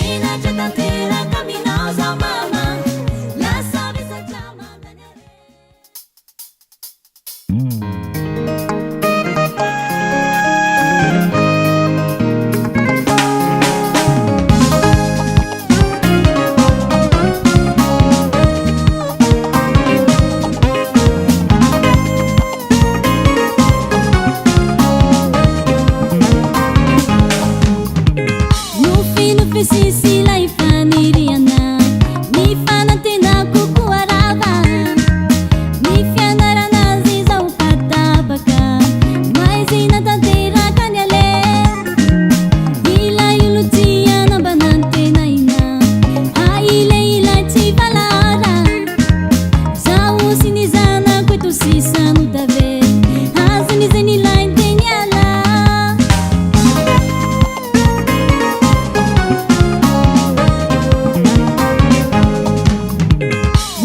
Menatra tanteraka aminao zaho mama Lasa vesatra mandany harena. Nofinofy sisy ilay faniriana, ny fanantenako koa rava, ny fianarana azy izao fa tapaka, maizina tanteraka ny aleha, ilay olon-tia mba nantenaina, hay lehilahy tsy valahara. Zaho sy ny zanako eto sisa no tavela, azony izay nilainy dia niala.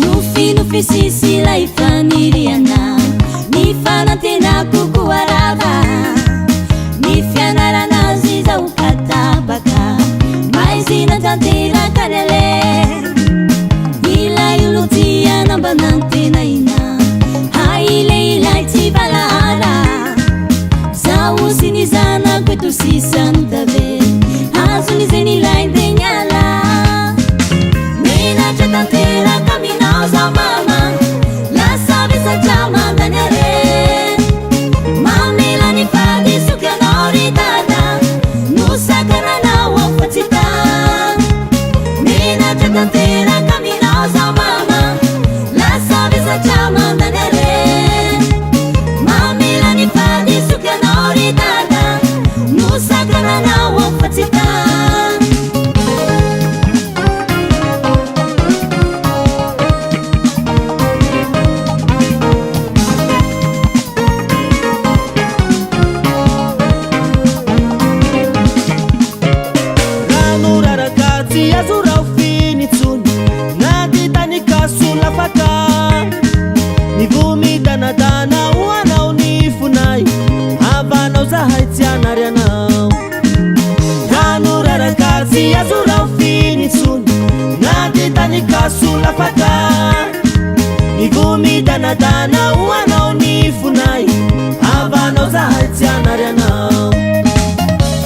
Nofinofy sisy ilay faniriana, ny fanantenako koa rava, ny fianarana azy izao ka tapaka, maizina tanteraka ny aleha. Ilay olon-tiana mba nantenaina, hay lehilahy tsy valahara. Zaho sy ny zanako eto sisa no tavela, azony izay nilainy dia niala. Menatra tanteraka aminao zaho mama, lasa vesatra mandany harena. Mamela ny fahadisoako ianao ry dada, nosakananao aho fa tsy tany. Menatra tanteraka aminao zaho mama, lasa vesatra mandany harena. Mamela ny fahadisoako ianao ry dada, nosakananao aho fa tsy tany. Rano raraka tsy azo raofina intsony na ty tany kasolafaka. Ny voa midanadana ho anao ny fonay, havanao zahay tsy hanary anao. Rano raraka tsy azo raofina intsony na ty tany kasolafaka. Ny voa midanadana ho anao ny fonay, havanao zahay tsy hanary anao.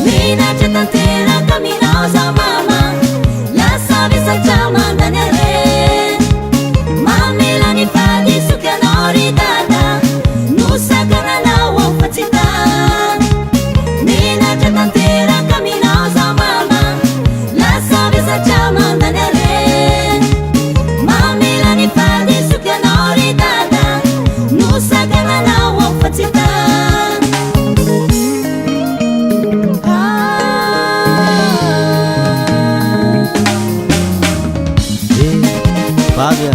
Menatra tanteraka aminao zaho mama, lasa vesatra mandany harena. Mamela ny fahadisoako ianao ry dada, nosakananao aho fa tsy tany. Menatra tanteraka aminao zaho mama, lasa vesatra mandany harena. Mamela ny fahadisoako ianao ry dada, nosakananao aho fa tsy tany. Eh, vavy a,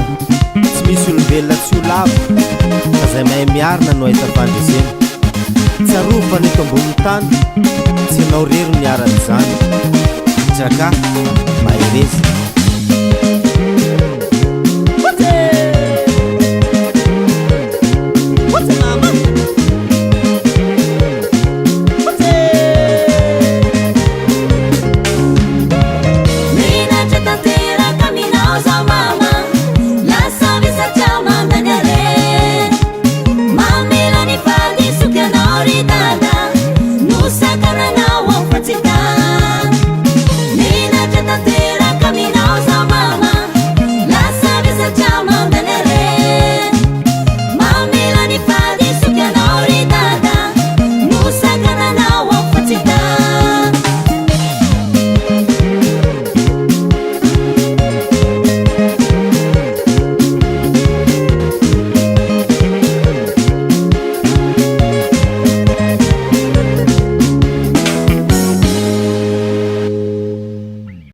tsy misy olombelona tsy ho lavo fa zay mahay miarina no ahita fandresena. Tsarovy fa ny eto ambonin'ny tany, tsy ianao irery no niharan'izany. Mitraka, mahereza.